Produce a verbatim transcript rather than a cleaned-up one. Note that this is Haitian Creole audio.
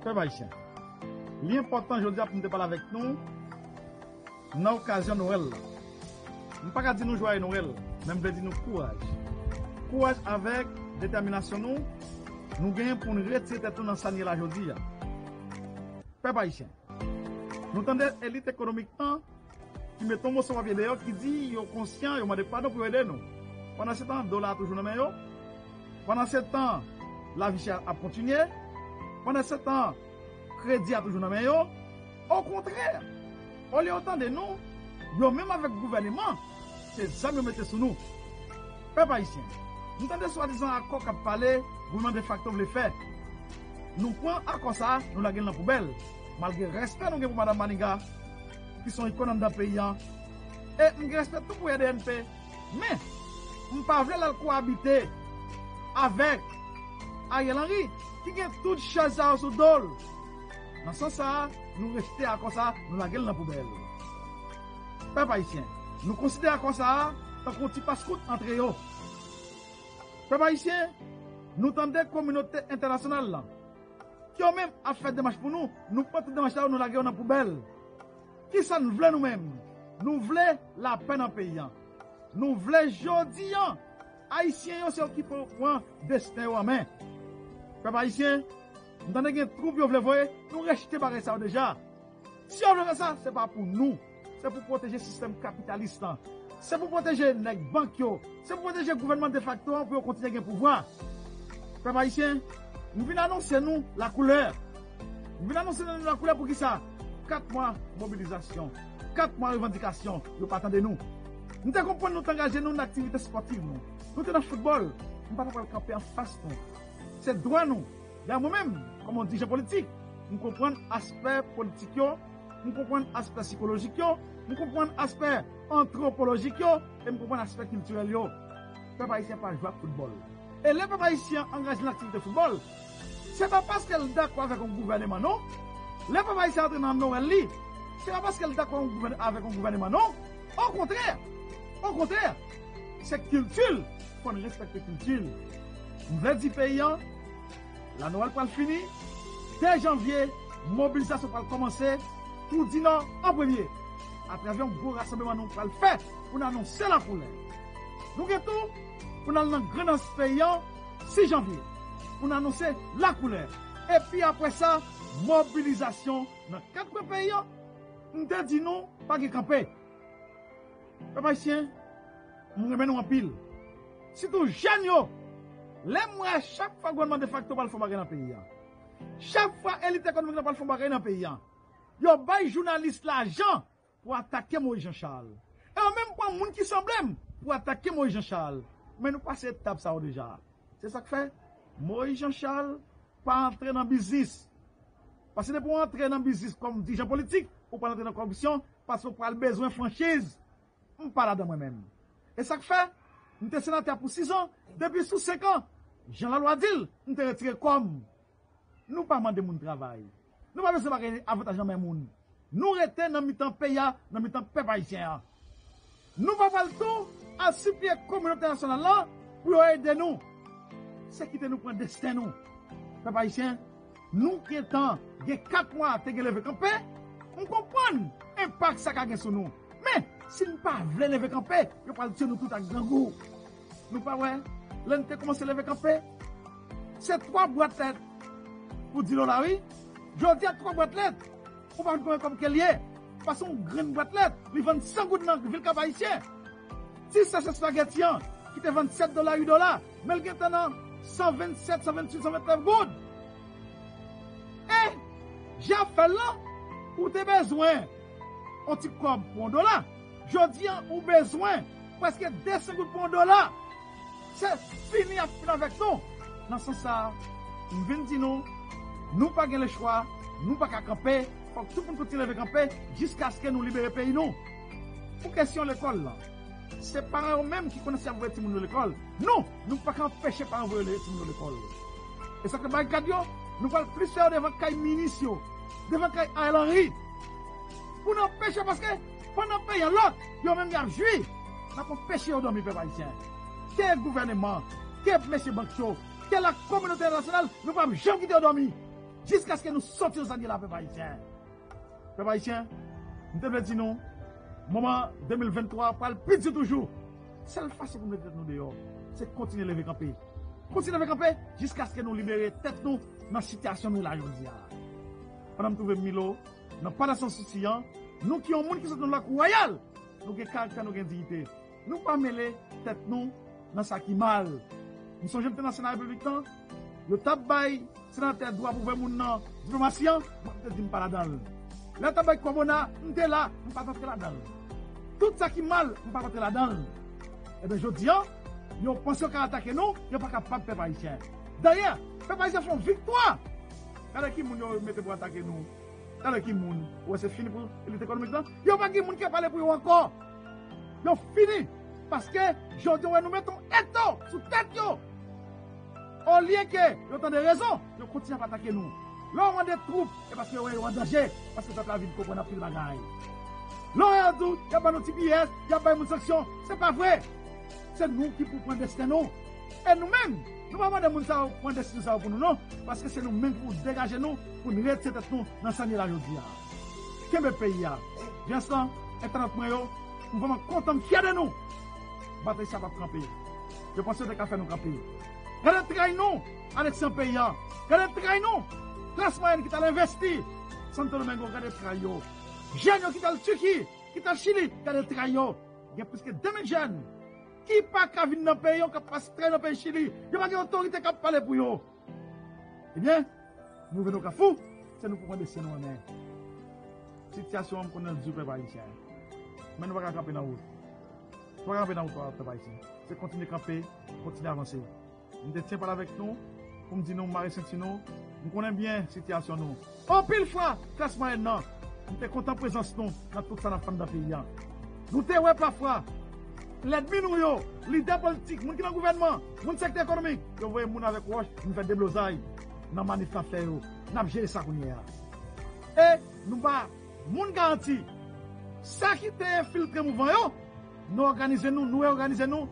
Pèp ayisyen, li enpòtan jodi a pou m te pale avèk nou nan okazyon Nwèl la. M pa ka di nou jwaye Nwèl, men m vle di nou kouraj. Kouraj avèk detèminasyon nou, nou genyen pou n retire tèt nou nan sa n ye la jodi a. Pèp ayisyen, nou tande elit ekonomik lan ki mete yon moso papye deyò ki di yo konsyan, yo mande padon pou yo ede nou. Pandansetan, dola a toujou nan men yo. Pandansetan, lavi chè ap kontinye. Pandansetan, kredi a toujou nan men yo. Okontrè, olye yo tande nou, yo menm avèk gouvèneman, se zam yo mete sou nou. Pèp ayisyen, m tande swadizan akò k ap pale, gouvènman defakto vle fè. Nou pran akò sa a, nou lage l nan poubèl. Malgre respè nou gen pou Madanm Maniga, ki se yon ikòn anndan peyi a, e m gen respè tou pou R D N P, men m pa vle l al kowabite avèk Ariel Henry, ki gen tout chaj sa yo sou do l. Nan sans sa a, nou rejte akò sa a, nou lage l nan poubèl. Pèp ayisyen, nou konsidere akò sa a tankou yon ti paskout antre yo. Pèp ayisyen, nou tande kominote entènasyonal lan, ki yo menm ap fè demach pou nou, nou pran tout demach sa yo, nou lage yo nan poubèl. Kisa n vle nou menm? Nou vle lapè nan peyi a. Nou vle jodi a, ayisyen yo se yo ki pou pran desten yo an men. Pèp ayisyen, m tande gen twoup yo vle voye, nou rejte bagay sa yo deja. Si yo vle fè sa, se pa pou nou. Se pou pwoteje sistèm kapitalis lan. Se pou pwoteje nèg bank yo. Se pou pwoteje gouvènman defakto an pou yo kontinye gen pouvwa. Pèp ayisyen, m vin anonse nou lakoulè. M vin anonse nou lakoulè pou kisa? Kat mwa mobilizasyon, kat mwa revandikasyon, yo pa tande nou. M te konprann nou te angaje nou nan aktivite espòtiv nou. Nou te nan foutbòl, m pa t ap pral kanpe anfas nou. Se dwa nou. Dayè mwen menm, kòm yon dirijan politik, m konprann aspè politik yo, m konprann aspè sikolojik yo, m konprann aspè antwopolojik yo, e m konprann aspè kiltirèl yo. Pèp ayisyen pa jwe ak foutbòl. E lè pèp ayisyen angaje nan aktivite foutbòl, se pa paske l dakò avèk yon gouvèneman non. Lè pèp ayisyen antre nan Nwèl li, se pa paske l dakò yon gouvèn-, avèk yon gouvèneman non. Okontrè, okontrè, se kilti l, fò n respekte kilti l. M vle di peyi a, la Nwèl pral fini, de janvye, mobilizasyon pral kòmanse, Trou di Nò an premye, atravè yon gwo rasanbleman nou pral fè pou n anonse lakoulè. Nou gen tou pou n al nan Grandans peyi a, sis janvye, pou n anonse lakoulè. Epi apre sa, mobilizasyon nan kat kwen peyi a. M te di nou, pa gen kanpe. Pèp ayisyen, m renmen nou anpil. Sitou jèn yo. Lè m wè chak fwa gouvènman defakto pral fè yon bagay nan peyi a, chak fwa elit ekonomik lan pral fè yon bagay nan peyi a, yo bay jounalis lajan pou atake Moïse Jean Charles. E yo menm pran moun ki sanble m pou atake Moïse Jean Charles. Men nou pase etap sa yo deja. Se sa k fè Moïse Jean Charles pa antre nan biznis. Paske depi w antre nan biznis kòm dirijan politik, ou pral antre nan kòripsyon, paske w pral bezwen franchiz. M pa ladan mwen menm. E sa k fè, m te senatè pou sis an, depi sou senk an, jan lalwa di l, m te retire kò m. Nou pa mande moun travay. Nou pa bezwen bagay avantaj nan men moun. Nou rete nan mitan peyi a, nan mitan pèp ayisyen an. Nou pa pral tou al sipliye kominote entènasyonal la pou yo ede nou. Se kite nou pran desten nou. Pèp ayisyen, nou gentan gen kat mwa te gen leve kanpe. M konprann enpak sa ka gen sou nou. Men, si n pa vle leve kanpe, yo pral tiye nou tout ak grangou. Nou pa wè, lè n te kòmanse leve kanpe, se twa bwat lèt pou di dola, wi. Jodi a, twa bwat lèt, ou pa konn konbyen kòb ke l ye. Pase yon grenn bwat lèt, li vann san goud nan vil Kap Ayisyen. Ti sachet espageti an, ki te vann sèt dola, uit dola, men l gentan nan san vennsèt, san venntuit, san vennèf goud. E, jan ap fè l lan, ou te bezwen yon ti kòb pou yon dola. Jodi a, ou bezwen prèske de san goud pou yon dola. Se fini ap fin avèk nou. Nan sans sa a, m vin di nou, nou pa gen lechwa, nou pa ka kanpe, fòk tout moun kontinye leve kanpe jiskaske nou libere peyi nou. Pou kesyon lekòl lan, se paran yo menm ki konnen si y ap voye timoun yo lekòl. Nou, nou pa ka anpeche paran voye le-, timoun yo lekòl. E sa k fè barikad yo, nou pral plis fè yo devan kay minis yo, devan kay Ariel Henry. Pou n anpeche, paske pandan peyi an lòt, yo menm y ap jwi. N ap anpeche yo dòmi, pèp ayisyen. Ke gouvèneman, ke mesye bank yo, ke la kominote entènasyonal, nou p ap janm kite yo dòmi. Jiskaske nou soti nan sanyè la, pèp ayisyen. Pèp ayisyen, m te vle di nou, moman de mil venntwa pral pi di toujou. Sèl fason pou nou mete tèt nou deyò, se kontinye leve kanpe. Kontinye leve kanpe jiskaske nou libere tèt nou nan sitiyasyon nou ye la jodi a. Pandan m twouve m Milo, nan Palas Sansousi an, nou ki yon moun ki sot nan Lakou Wayal, nou gen karaktè, nou gen diyite. Nou pa mele tèt nou nan sa ki mal. M sonje m te nan Sena Repiblik lan, yo t ap bay senatè dwa pou ouvè moun nan diplomasi an, mwen m te di m pa ladan l. Lè yo t ap bay kòb ONA, m te la, m pa t antre ladan l. Tout sa ki mal, m pa t antre ladan l. Ebyen, jodi an, yo panse yo ka atake nou, yo pa kapab, pèp ayisyen. Dayè, pèp ayisyen fè yon viktwa. Gade ki moun yo mete pou atake nou. Talè ki moun, ou wè se fini pou elit ekonomik lan. Yo pa gen moun ki ap pale pou yo ankò. Yo fini. Paske jodi a wè nou mete yon eto sou tèt yo. Olye ke yo tande rezon, yo kontinye ap atake nou. Lè yo mande twoup, e paske yo wè yo an danje, paske pèp la vin konprann anpil bagay. Lè yo di w, y ap ban nou T P S, y ap bay moun sanksyon, se pa vre. Se nou ki pou pran desten nou. E nou menm, nou pa mande moun sa yo pran desizyon sa yo pou nou non, paske se nou menm ki pou degaje nou, pou n retire tèt nou nan sanyè la jodi a. Kenbe peyi a. Jès lan, entènot mwen yo, m vrèman kontan, m fyè de nou. Batay sa p ap kanpe. Yo panse yo te ka fè nou kanpe. Gade tray nou, Aleksi an peyi a. Gade tray nou, klas mwayèn ki t al envesti Santo Domingo, gade tray yo. Jèn yo ki t al Tiki, ki t al Chili, gade tray yo. Gen plis ke de mil jèn ki pa ka vin nan peyi yo, k ap pase tray nan peyi Chili. Yo pa gen otorite k ap pale pou yo. Ebyen, nou rive nan kafou, se nou pou pran desten nou an men. Sitiyasyon an, m konnen l di, pèp ayisyen. Men nou pa ka kanpe nan wout. Nou pa ka kanpe nan wout, pèp ayisyen. Se kontinye kanpe, kontinye avanse. M te tyen pale avèk nou pou m di nou mare senti nou. M konnen byen sitiyasyon nou. Anpil fwa, klas mwayèn nan, m te kontan prezans nou nan tout sa n ap fè anndan peyi a. Nou te wè pafwa, lènmi nou yo, lidè politik, moun ki nan gouvènman, moun sektè ekonomik, yo voye moun avèk wòch, vin fè deblozay nan manif k ap fè yo. N ap jere sa kounye a. E nou ba moun garanti, sa ki te enfiltre mouvman yo, nou òganize nou, nou reyòganize nou,